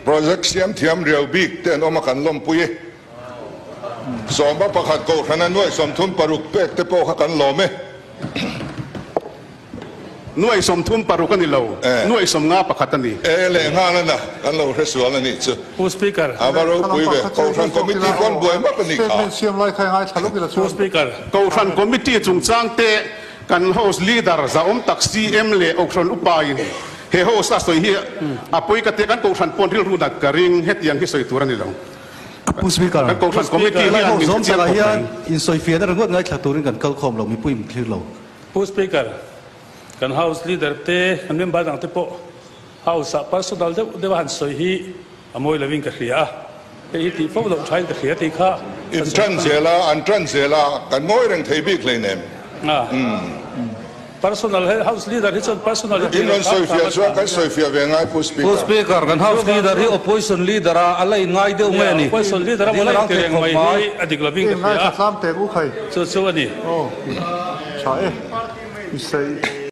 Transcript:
Project siam thiam riau bik te an awm a kan lawmpui e. Sawma pakhat kohhrana nuai 36 pek te pawh kha kan lawm e. Nuai 36 a ni lo, nuai 51 a ni. E leh nghal a na, kan lo hre sual a nih chu. Pu Speaker. A va ropui ve, Kohhran Committee pawn buai map a nih kha. Pu Speaker. Kohhran Committee chungchang te kan House Leader zahawm tak CM leh Kohhran Upa in he House a sawi hi a pawi ka tia, kan Kohhran pawn rilru nat ka ring, hetiang hi sawi tur a ni lo. Pu Speaker. Kan Kohhran Committee hian min Zawm chiang takah khawp hian mai. insawifiahna ringawt ngaithla turin kan kal khawm lo, mipui min thlir lo. Pu Speaker, kan House Leader te, kan member dang te pawh House ah personal deuh deuh a han sawi hi a mawi lovin ka hria a, hei hi tih fo loh thain ka hria tih kha In ka sawi tan zel a, an tan zel a, kan ngawi reng thei bik hleinem. A, personal he House Leader hi chuan personal hi In tih loh rawn hram sawi hram fiah a chuan tha. kan sawi fiah ve ngai Pu Pu Speaker. Speaker, kan House Leader hi Opposition Leader a a la inngai deuh nge ni? Opposition Leader a Ding la rang inti thei reng khawp mai mai. hi a dik lovin ka hria a, chu chu a ni. Tha e, i sawi.